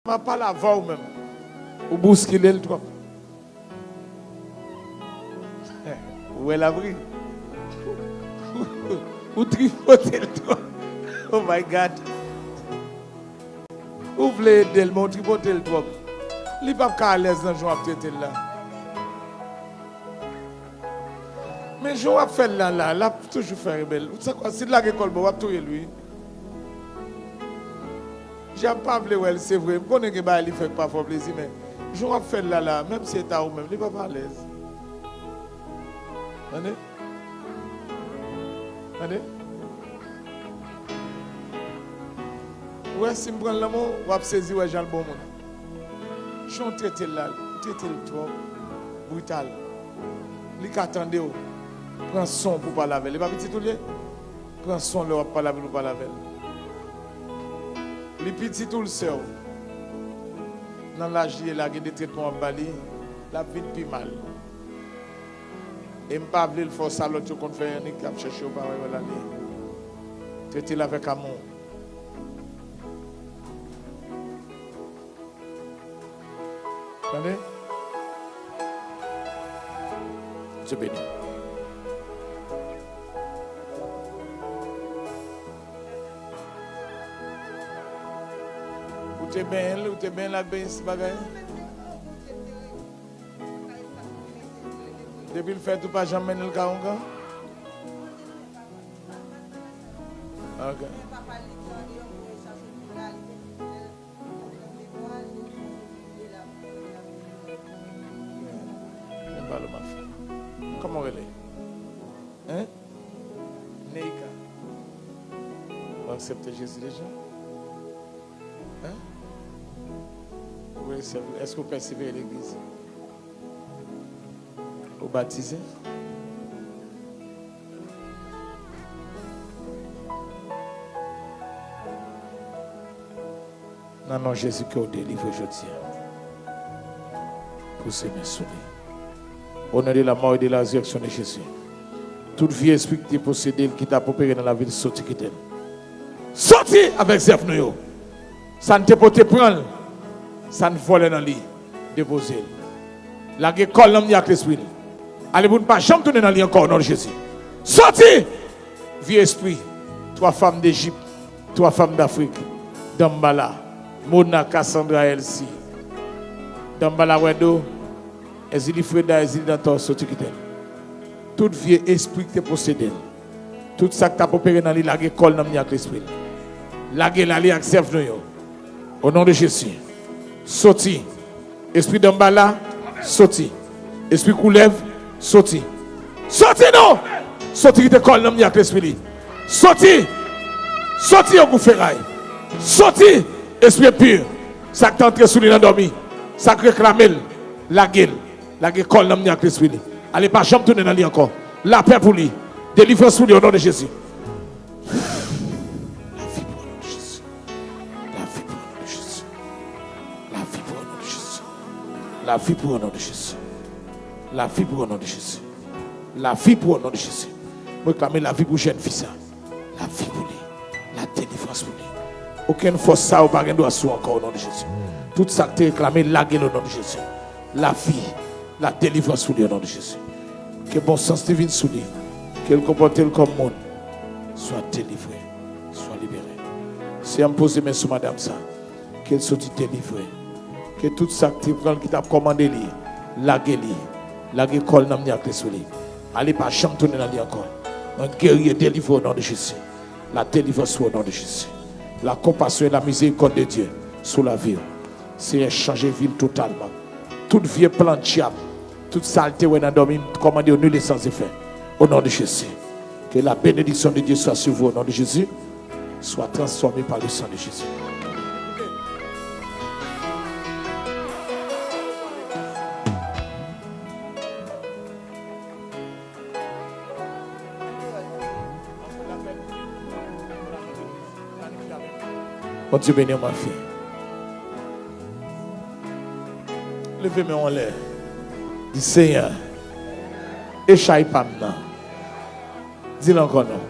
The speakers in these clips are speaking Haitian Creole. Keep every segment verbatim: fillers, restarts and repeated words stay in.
M ap pale avè w menm. Ou bouskile l twòp. Ou wè l ap ri. Ou tripote l twòp. Oh my God. Ou vle ede l, men ou tripote l twòp. Li p ap ka alèz nan jan w ap trete l la. Men jan w ap fè l la, la, l ap toujou fè rebèl. Ou sa kwa, si l lage kò l ba w, w ap touye l, wi. Dyab pa vle wè l, se vre. M konnen gen bagay li fè k pa fè w plezi, men jan w ap fè l la, la, menm si e ta ou menm, li p ap alèz. Tande? Tande? Ou wè, si m pran l nan men w, w ap sezi wè jan l bon moun. Jan w trete l la, ou trete l twòp brital. Li ka tande w. Pran san w pou w pale avè l. E pa pitit ou l ye? Pran san w lè w ap pale avè l, ou pale avè l. Li pitit ou l, sè w. Nan laj li ye la, gen de tretman w ap ba li, l ap vin pi mal. E m pa vle l fè w sa lòt yo konn fè annik, k ap chèche w pa wè yo l ale. Trete l avèk amou. Tande? Bondye beni. Ou te benyen l, ou te benyen l ak benyen si bagay? Depi l fèt, ou pa janm mennen l kay ongan? Ok. Men pale w ap fè. Kòman w rele? Hein? Neika. Ou aksepte Jezi deja? Hein? Ou resevwa, èske ou pèsevere legliz? Ou batize? Nan non Jezi ke w delivre jodi a. Pouse men sou li. Au nom de la mort et de la résurrection de Jésus. Tout vye espri ki te posede l, ki t ap opere nan lavi l, soti kite l. Soti avèk zèv nou yo. Sa n te pote pran l, sa n vòlè nan li, depoze l. Lage kò l nan men ak lespri l. Ale pou n pa janm tounen nan li ankò, o non de Jezi. Soti! Vye espri, twa fanm Dejip, twa fanm Dafrik, Danmbala, Mona, Cassandra, Elsie, Danmbala Wèdo, Ezili Freda, Ezili Dantò, soti kite l. Tout vye espri ki te posede l, tout sa k t ap opere nan li, lage kò l nan men ak lespri l. Lage l ale ak zèv nou yo. O non de Jezi. Soti. Espri Danmbala, soti. Espri koulèv, soti. Soti non! Soti kite kò l nan men ak lespri li. Soti! Soti, yo gou feray. Soti! Espri enpi. Sa k te antre sou li nan dòmi. Sa k reklame l. Lage l. Lage kò l nan men ak lespri li. Ale pa janm tounen nan li ankò. Lapè pou li. Delivrans pou li o non de Jezi. Lavi pou o non de Jezi. Lavi pou o non de Jezi. Lavi pou o non de Jezi. Lavi pou o non de Jezi. Lavi pou o non de Jezi. Lavi pou o non de Jezi. Mwen reklame lavi pou jèn fi sa. Lavi pou li. Ladelivrans pou li. Okenn fòs sa yo pa gen dwa sou ankò o non de Jezi. Tout sa k te reklame, lage l o non de Jezi. Lavi, ladelivrans pou li o non de Jezi. Ke bon sans li vin sou li. Ke l konpòte l kòm moun. Swa delivre, swa libere. Seyè, m poze men sou madanm sa. Ke l soti delivre. Ke tout sa k te pran l, ki t ap kòmande li, lage li. Lage kò l nan men ak lespri li. Ale pa janm tounen nan li ankò. Mwen geri e delivre o non de Jezi. La delivrans o non de Jezi. La konpasyon e la mizerikòd de Dye sou lavi w. Seyè, chanje vi l totalman. Tout vye plan dyab, tout sa l te wè nan dòmi, m kòmande yo nil e san efè. O non de Jezi. Que la bénédiction de Dieu soit sur vous au nom de Jésus. Soit transformé par le sang de Jésus. Bondye beni w, ma fi. Leve men w anlè. Di, Senyè, e chay pa m nan. Di l ankò non.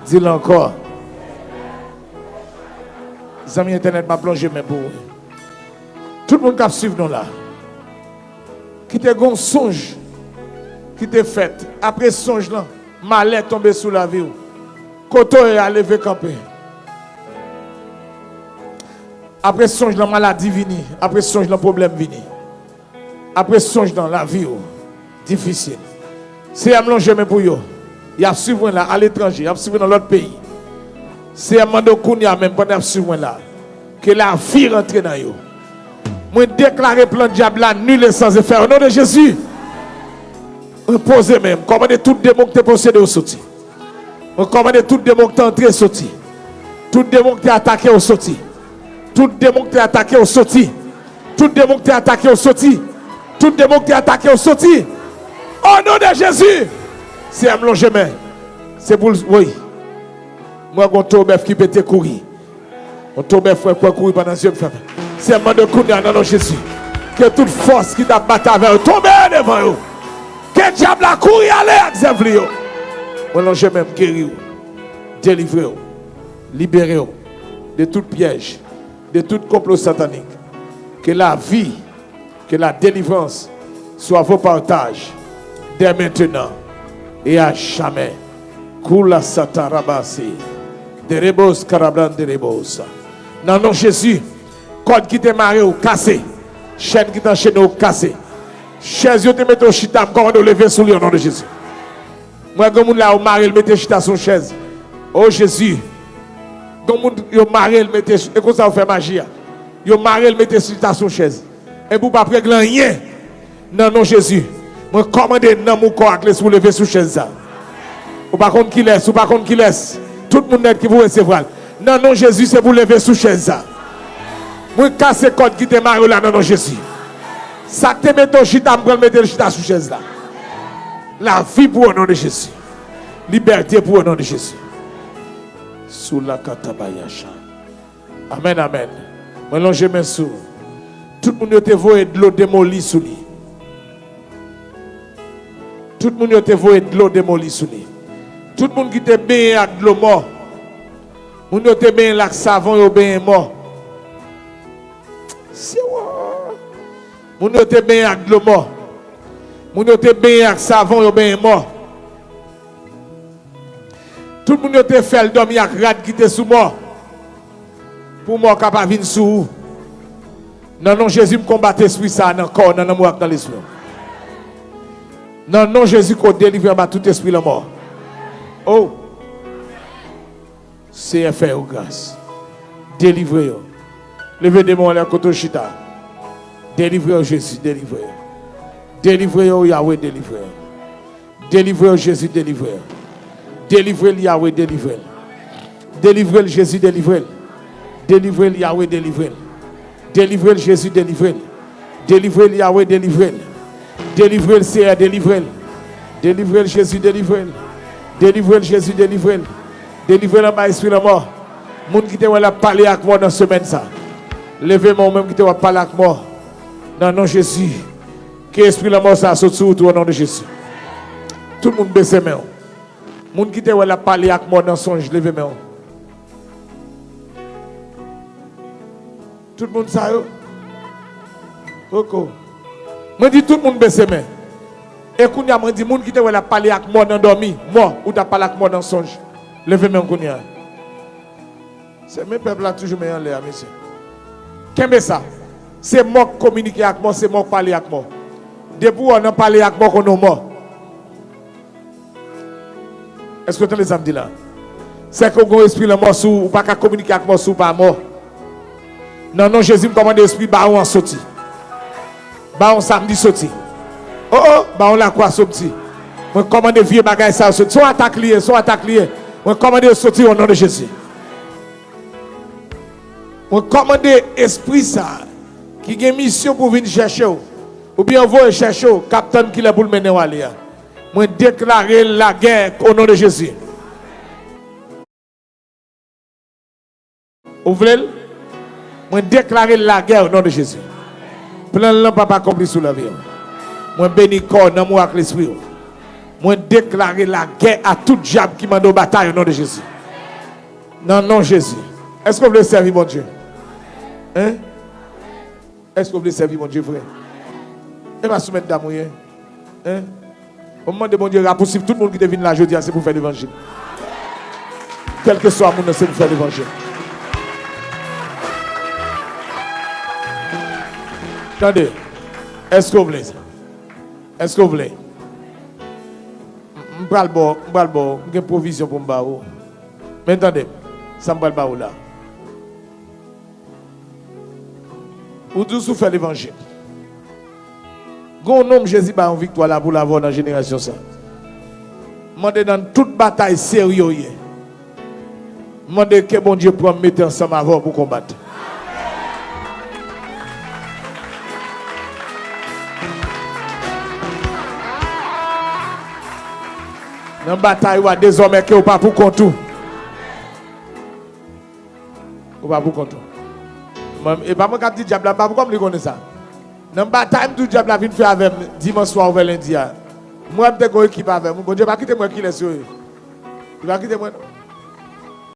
Di l ankò. Zanmi entènèt, m ap lonje men pou ou. Tout moun k ap swiv nou la, ki te gon sonj ki te fèt. Apre sonj lan, malè tonbe sou lavi w. Kote w ye a, leve kanpe. Apre sonj lan, maladi vini. Apre sonj lan, pwoblèm vini. Apre sonj nan lavi w difisil. Seyè, m lonje men pou yo. Y ap swiv mwen la, aletranje, y ap swiv mwen nan lòt peyi. Seyè, m mande w kounye a menm, pandan y ap swiv mwen la, ke lavi rantre nan yo. Mwen deklare plan dyab la nil e san efè, o non de Jezi. Mwen poze men m, kòmande tout demon ki te posede w soti. Mwen kòmande tout demon ki te antre soti. Tout demon ki te atake w soti. Tout demon ki te atake w soti. Tout demon ki te atake w soti. Tout demon ki te atake w soti. O non de Jezi. Seyè, m lonje men. Se pou l, wi. Mwen gon towo bèf ki pete kouri. Yon towo bèf mwen kwè kouri pandan zye m fèmen. Seyè, m mande w kounye a nan non Jezi. Ke tout fòs ki t ap batay avè yo tonbe devan yo. Ke dyab la kouri ale ak zèv li yo. Mwen lonje men m, geri w, delivre w, libere w de tout pyèj, de tout konplo satanik. Ke lavi, que la délivrance soit vos partages dès maintenant et à jamais. Kula satarabasi. Derebos karabran derebos. Nan non Jezi, kòd ki te mare w kase. Chèn ki te anchene w kase. Chèz yo te mete w chita, m kòmande w leve sou li o non de Jezi. Mwen, gen moun la, yo mare l, mete chita sou chèz. O Jezi. Gen moun, yo mare l, mete, e konsa yo fè maji a. Yo mare l, mete chita sou chèz. Epi w p ap regle anyen. Nan non Jezi. Mwen kòmande nanm ou, kò ak lespri w leve sou chèz sa. Ou pa konn kilès, ou pa konn kilès. Tout moun nèt ki pou resevwa l. Nan non Jezi, se pou leve sou chèz sa. Mwen kase kòd ki te mare w la nan non Jezi. Sa k te mete w chita, m pral mete l chita sou chèz la. Lavi pou w, o non de Jezi. Libète pou w, o non de Jezi. Sou la katabayasha. Amèn, amèn. Mwen lonje men sou. Tout moun yo te voye dlo demoli sou li. Tout moun yo te voye dlo demoli sou li. Tout moun ki te benyen ak dlo mò. Moun yo te benyen l ak savon, yo benyen mò. Sewa. Moun yo te benyen ak dlo mò. Moun yo te benyen ak savon, yo benyen mò. Tout moun yo te fè l dòmi ak rad ki te sou mò. Pou mò ka pa vin sou ou. Nan non Jezi, m konbat espri sa a nan kò w, nan nanm ou ak nan lespri w. Nan non Jezi, ke w delivre anba tout espri lanmò. O! Seyè, fè yo gras. Delivre yo. Leve demon anlè kote w chita. Delivre yo, Jezi, delivre yo. Delivre yo, Yawe, delivre yo. Delivre yo, Jezi, delivre yo. Delivre l, Yawe, delivre l. Delivre l, Jezi, delivre l. Delivre l, Yawe, delivre l. Delivre l, Jezi, delivre l. Delivre l, Yawe, delivre l. Delivre l, Seyè, delivre l. Delivre l, Jezi, delivre l. Delivre l, Jezi, delivre l. Delivre l anba espri lanmò. Moun ki te wè l ap pale ak mò nan semèn sa. Leve men w, ou menm ki te wè ap pale ak mò. Nan non Jezi. Ke espri lanmò sa a sot sou ou tou, o non de Jezi. Tout moun bese men w. Moun ki te wè l ap pale ak mò nan sonj, leve men w. Tout moun sa yo. Poko. Mwen di tout moun bese men. E kounye a, mwen di moun ki te wè l ap pale ak mò nan dòmi, mò, ou t ap pale ak mò nan sonj. Leve men w kounye a. Se men pèp la toujou men anlè a, mesye. Kenbe sa. Se mò k kominike ak mò, se mò k pale ak mò. Depi w wè w nan pale ak mò, konnen w mò. Èske w tande sa m di la? Sèke w gen yon espri lanmò sou ou, ou pa ka kominike ak mò si w pa mò. Nan non Jezi, m kòmande espri bawon an soti. Bawon samdi soti. O, o, bawon lakwa soti. Mwen kòmande vye bagay sa yo soti. Se yon atak li ye, se yon atak li ye. Mwen kòmande yo soti o non de Jezi. Mwen kòmande espri sa a ki gen misyon pou vin chèche w, oubyen voye chèche w, k ap tann kilè pou l mennen w ale a. Mwen deklare lagè o non de Jezi. Ou vle l? Mwen deklare lagè o non de Jezi. Plan l lan p ap akonpli sou lavi w. Mwen beni kò w, nanm ou ak lespri w. Mwen deklare lagè a tout dyab ki mande w batay o non de Jezi. Nan non Jezi. Èske w vle sèvi Bondye? Hein? Èske w vle sèvi Bondye, frè? E pa sou mèt dam ou ye? Hein? Mwen mande Bondye rapousiv tout moun ki te vin la jodi a, se pou fè levanjil. Kèlkeswa moun nan, se pou fè levanjil. Tande, èske w vle sa? Èske w vle? M, m pral ba w, m pral ba w, m gen pwovizyon pou m ba ou. Men tande, sa m pral ba ou la. Ou di w sou fè levanjil. Gon nonm Jezi ba yon viktwa la pou l avè w nan jenerasyon sa. Mande nan tout batay serye w ye. Mande ke Bondye pran m mete ansanm avè w pou konbat. Nan batay ou a dezòmè ke w pa pou kont ou. Ou pa pou kont ou. Mwen, e pa mwen k ap di dyab la, m pa pou kòm li konnen sa. Nan batay m di w dyab la vin fè avè m dimanch swa ouvè lendi a. Mwen m te gon ekip avè m. Bondye pa kite m wè kilès yo ye. Li pa kite mwen non.